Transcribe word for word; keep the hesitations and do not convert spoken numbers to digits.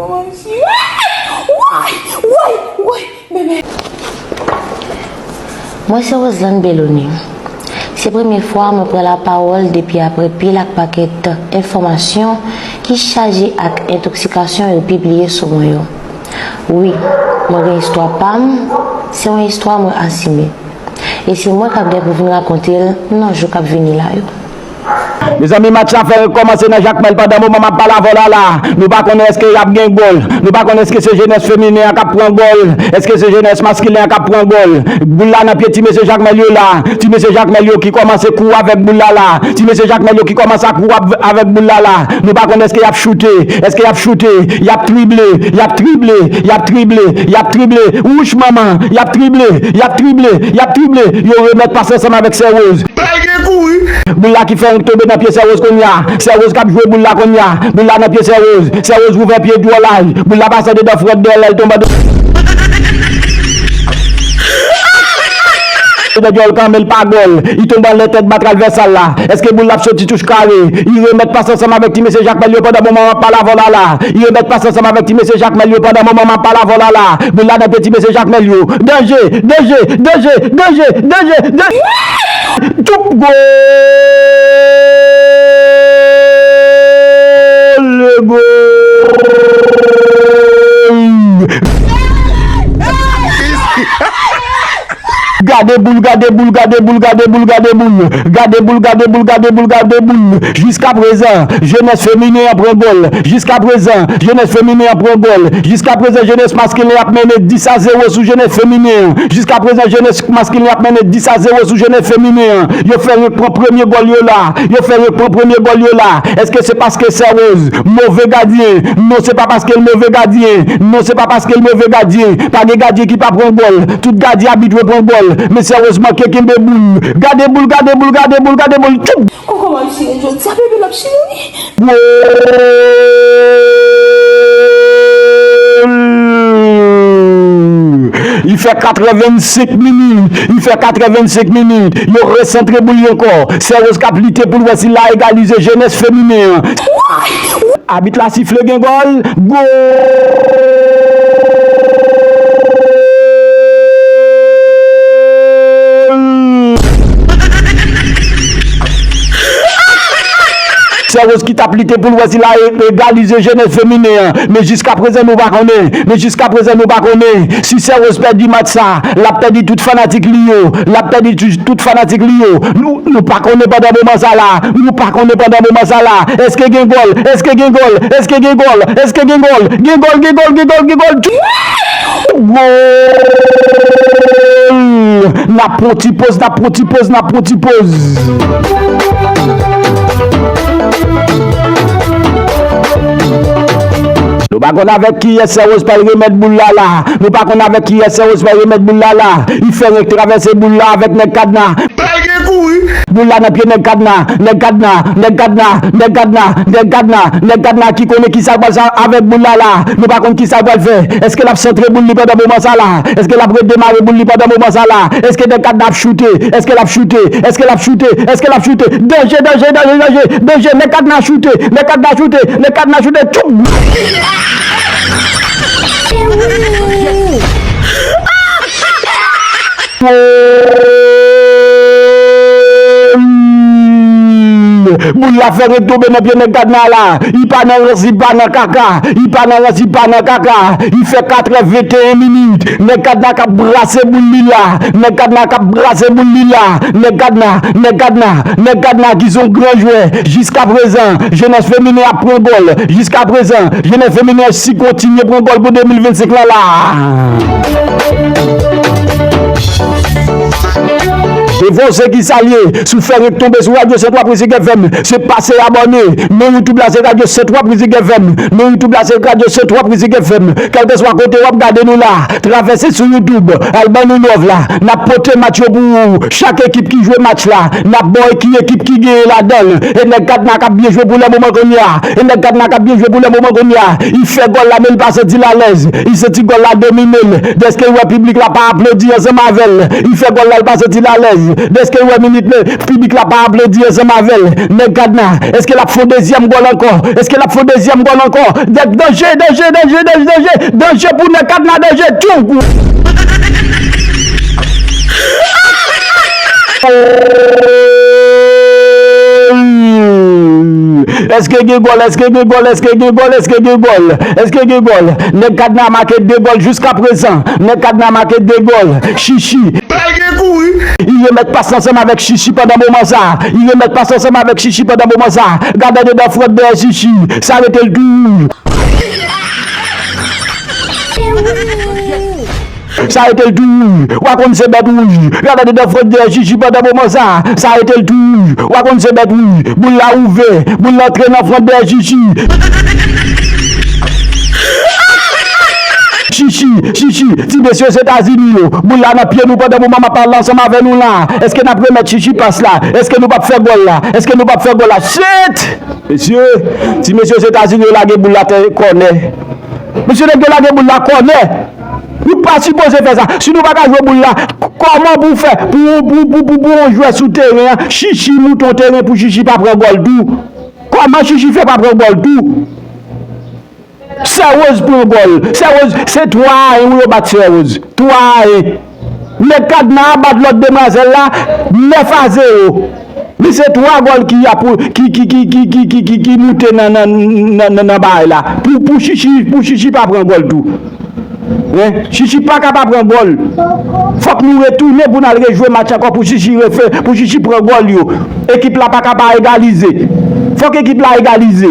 Woy, woy, woy, bebe. Mwen se Roseland Belonie. Se premye fwa mwen pran lapawòl depi apre pil ak pakèt enfòmasyon ki chaje ak entoksikasyon yo pibliye sou mwen yo. Wi, mwen gen istwa pa m, se yon istwa mwen asime. E se mwen k ap gen pou vin rakonte l nan jou k ap vini la yo. Mezanmi, match la fè rekòmanse nan Jakmèl pandan moman m ap pale avè w la la. Nou pa konnen èske y ap gen gòl. Nou pa konnen èske se jenès feminen an k ap pran gòl. Èske se jenès maskilen an k ap pran gòl. Boul la nan pye ti mesye Jakmèl yo la. Ti mesye Jakmèl yo ki kòmanse kouri avèk boul la la. Ti mesye Jakmèl yo ki kòmanse ap kouri ap- avèk boul la la. Nou pa konnen èske y ap choute. Èske y ap choute. Y ap drible. Y ap drible. Y ap drible. Y ap drible. Wouch manman. Y ap drible. Y ap drible. Y ap drible. Yo remèt pas ansanm avèk Sè Woz. Pral gen kouri. Boul la ki fè yon tonbe nan pye Sè Woz kounye a. Sè Woz k ap jwe boul la kounye a. Boul la nan pye Sè Woz. Sè Woz ouvè pye dwòl la. Boul la pase andedan frèt dèyè l, l tonbe andedan dwòl kanmenm pa gòl. Li tonbe anlè tèt ba transvèsal la. Èske boul la ap soti touch kare? Li remèt pas ansanm avèk ti mesye Jakmèl yo pandan moman m ap pale avè w la la. Li remèt pas ansanm avèk ti mesye Jakmèl yo pandan moman m ap pale avè w la la. Boul la nan pye ti mesye Jakmèl yo. Danje, danje, danje, danje, danje, danje. Toup gòl! Gòl! Gade boul, gade boul, gade boul, gade boul, gade boul. Gade boul, gade boul, gade boul, gade boul. Jiskaprezan, jenès feminen an pran gòl. Jiskaprezan, jenès feminen an pran gòl. Jiskaprezan, jenès maskilen ap mennen dis a zewo sou jenès feminen an. Jiskaprezan, jenès maskilen ap mennen dis a zewo sou jenès feminen an. Yo fè yo pran premye gòl yo la. Yo fè yo pran premye gòl yo la. Èske se paske Sè Woz move gadyen? Non, se pa paske l move gadyen. Non, se pa paske l move gadyen. Pa gen gadyen ki pa pran gòl. Tout gadyen abitye pran gòl. Men Sè Woz manke kenbe boul. Gade boul, gade boul, gade boul, gade boul. Tchoup! Kòkòman li chire jodi a, bebe l ap chire wi. Gòl! Li fè katrevennsenk minit. Li fè katrevennsenk minit. Yo resantre boul li ankò. Sè Woz k ap lite pou l wè si l a egalize jenès feminen an. Abit la sifle gen gòl. Gòl! Sè Woz ki t ap lite pou l wè si l a e- egalize jenès feminen an. Men jiskaprezan nou pa konnen. Men jiskaprezan nou pa konnen. Si Sè Woz pèdi match sa, l ap pèdi tout fanatik li yo. L ap pèdi tou- tout fanatik li yo. Nou, nou pa konnen pandan moman sa la. Nou pa konnen pandan moman sa la. Èske gen gòl? Èske gen gòl? Èske gen gòl? Èske gen gòl? Gen gòl, gen gòl, gen gòl, gen gòl. Gòl! N ap pran ti poz, n ap pran ti poz, n ap pran ti poz. Nou pa konn avèk kiyès Sè Woz pral remèt boul la la. Nou pa konn avèk kiyès Sè Woz pral remèt boul la la. Li fè renk travèse boul la avèk nèg kadna. Pral gen kouri. Boul la nan pye nèg kadna, nèg kadna, nèg kadna, nèg kadna, nèg kadna, nèg kadna ki konnen kisa l pral sa avèk boul la la. Nou pa konn kisa l pral fè. Èske l ap santre boul li pandan moman sa la? Èske l ap redemare boul li pandan moman sa la? Èske nèg kadna ap choute? Èske l ap choute? Èske l ap choute? Èske l ap choute? Danje, danje, danje, danje, danje. Nèg kadna choute. Nèg kadna choute. Nèg kadna choute. Tchoup! Gòl! Boul la fè retonbe nan pye nèg kadna la. Li pa nan rans, li pa nan kaka. Li pa nan rans, li pa nan kaka. Li fè katreventeyen minit. Nèg kadna k ap brase boul li la. Nèg kadna k ap brase boul li la. Nèg kadna, nèg kadna, nèg kadna ki se yon gran jwè. Jiskaprezan, jenès feminen ap pran gòl. Jiskaprezan, jenès feminen si kontinye pran gòl pou de mil vennsenk la la. Devan w se ki sa l ye, si w fè renk tonbe sou Radyo Sentwa Mizik F M, se pase abòne. Non YouTube la se Radyo Sentwa Mizik F M. Non YouTube la se Radyo Sentwa Mizik F M. Kèlkeswa kote w ap gade nou la, travèse sou YouTube, al ban nou love la. N ap pote match yo pou ou. Chak ekip ki jwe match la, n ap ba w ki ekip ki genyen ladan l. E nèg kadna k ap byen jwe pou lè moman kounye a. E nèg kadna k ap byen jwe pou lè moman kounye a. Li fè gòl la, men li pa santi l alèz. Li santi gòl la domine l. Dèske l wè piblik la pa aplodi ansanm avè l. Li fè gòl la, li pa santi l alèz. Dèske l wè minit le, piblik la pa aplodi ansanm avè l. Nèg Kadna, èske l ap fè yon dezyèm gòl ankò? Èske l ap fè yon dezyèm gòl ankò? Danje, danje, danje, danje, danje, danje pou Nèg Kadna, danje, tchou! Èske gen gòl? Èske gen gòl? Èske gen gòl? Èske gen gòl? Èske gen gòl? Nèg Kadna make de gòl jiskaprezan. Nèg Kadna make de gòl. Chichi. Pral gen kouri. Li remèt pas ansanm avèk Chichi pandan moman sa. Li remèt pas ansanm avèk Chichi pandan moman sa. Gade andedan front dèyè Chichi. Sa rete l tou. Sa rete l tou. W a konn se bèt wouj. Gade andedan front dèyè Chichi pandan moman sa. Sa rete l tou. W a konn se bèt wouj. Boul la ouvè. Boul la antre nan front dèyè Chichi. Chichi, Chichi, ti mesye Ozetazini yo. Boul la nan pye nou pandan moman m ap pale ansanm avè nou la. Èske n ap remèt Chichi pas la? Èske nou p ap fè gòl la? Èske nou p ap fè gòl la? Shit! Mesye, ti mesye Ozetazini yo lage boul la tè kònè. Mesye nèg yo lage boul la kònè. Nou pa sipoze fè sa. Si nou pa ka jwe boul la, k-, kòman pou w fè pou, pou, pou, pou, pou yon jwè sou teren an, Chichi moute yon teren pou Chichi pa pran gòl tou? Kòman Chichi fè pa pran gòl tou? Sè Woz pran gòl. Sè Woz, se twa a en wi yo bat Sè Woz. Twa a en. Nèg Kadna a bat lòt demwazèl la nèf a zewo. Li se twa gòl ki a pou, ki, ki, ki moute nan, nan, nan, nan, nan bagay la. Pou, pou Chichi, pou Chichi pa pran gòl tou. Hein? Chichi pa ka pa pran gòl. Fòk nou retounen pou n al rejwe match ankò pou Chichi refè, pou Chichi pran gòl yo. Ekip la pa ka pa egalize. Fòk ekip la egalize.